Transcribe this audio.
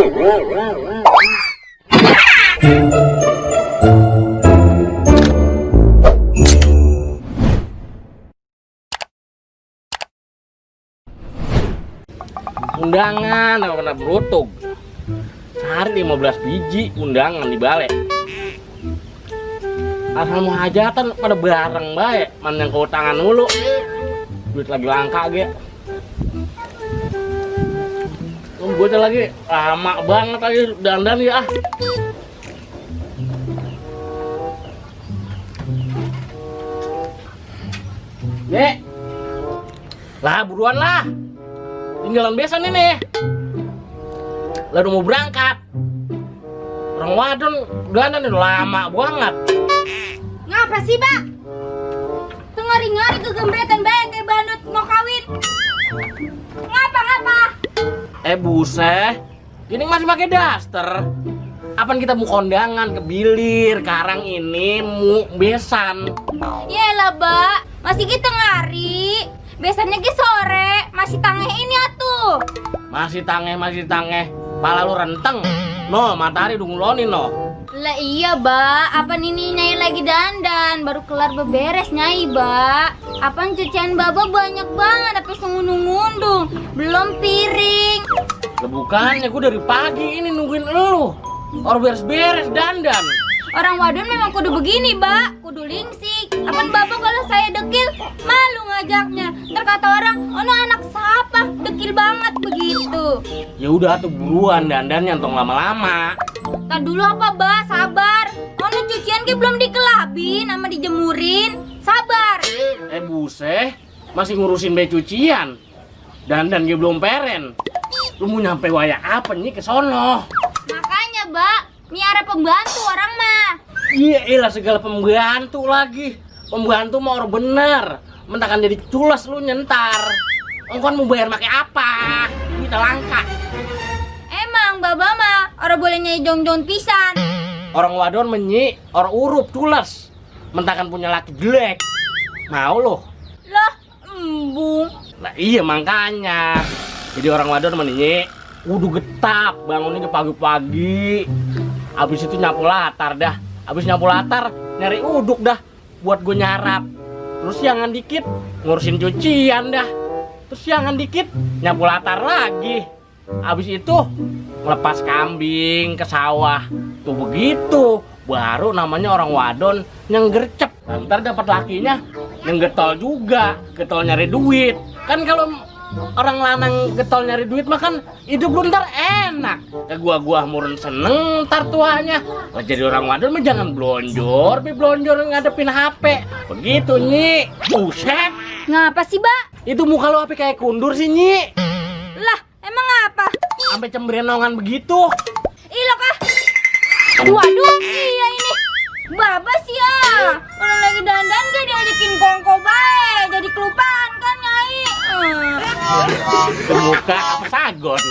Undangan nggak pernah berutug. Sehari 15 biji undangan di balai. Asal mau hajatan pada bareng baik, man yang keutangan mulu. Duit lagi langka ge. Gue lagi lama banget lagi dandan ya. Dek. Lah buruan lah. Tinggalan besan ini. Lah udah mau berangkat. Orang wadon dandan udah lama banget. Ngapa sih, Pak? Ngari-ngari kegembretan banget kayak bandut mau kawin. Ngapa? Buset. Ini masih pakai daster. Apaan kita mau kondangan ke bilir, karang ini mau besan. Yaelah, Mbak. Masih kita ngari. Besannya ke sore, masih tangeh ini atuh. Masih tangeh. Pala lu renteng. No, matahari udah ngulonin no. Lah iya, Mbak. Apa ini Nyai lagi dandan? Baru kelar beberes Nyai, Mbak. Apaan cucian Baba banyak banget, tapi ngundung-ngundung. Belum piring. Lah bukannya gue dari pagi ini nungguin elu. Orang beres-beres dandan. Orang wadon memang kudu begini, Mbak. Kudu lingsik. Apaan Baba kalau saya dekil, malu ngajaknya. Ntar kata orang, ono anak siapa? Dekil banget begitu. Ya udah tuh buruan dandannya tong lama-lama. Ntar dulu apa, Mbak? Sabar. Ono cucian ke belum dikelabin sama dijemurin. Sabar. Buset, masih ngurusin bayi cucian. Dandan gue belum peren. Lu mau nyampe waya apa nih ke sono? Makanya, Mbak, miara pembantu orang mah. Iya, elah segala pembantu lagi. Pembantu mau orang bener. Mentakan jadi culas lu nyentar. Engkau mau bayar pakai apa? Kita langka. Emang Baba mah orang boleh nyai jong-jong pisan. Orang wadon menyi, orang urup culas. Mentakan punya laki jelek. Mau lo? Lah, embung. Nah iya makanya. Jadi orang wadon menyi, kudu getap bangunnya pagi-pagi. Abis itu nyapu latar dah. Abis nyapu latar nyari uduk dah buat gue nyarap. Terus siangan dikit ngurusin cucian dah. Terus siangan dikit nyapu latar lagi. Abis itu ngelepas kambing ke sawah. Tuh begitu baru namanya orang wadon yang gercep. Ntar dapat lakinya yang getol juga, getol nyari duit. Kan kalau orang lanang getol nyari duit mah kan hidup lu ntar enak. Kayak gua murun seneng ntar tuanya. Lah jadi orang wadon mah jangan blonjor, ngadepin HP. Begitu Nyi. Buset. Ngapa sih, Mbak? Itu muka lu apa kayak kundur sih Nyi? Lah, emang apa? Sampai cemberenongan begitu. Ih, lo kah? Waduh, iya ini. Babas ya. Orang lagi dandan gak diajakin kongko bae. Jadi kelupaan kan, Nyai. Muka apa sagon?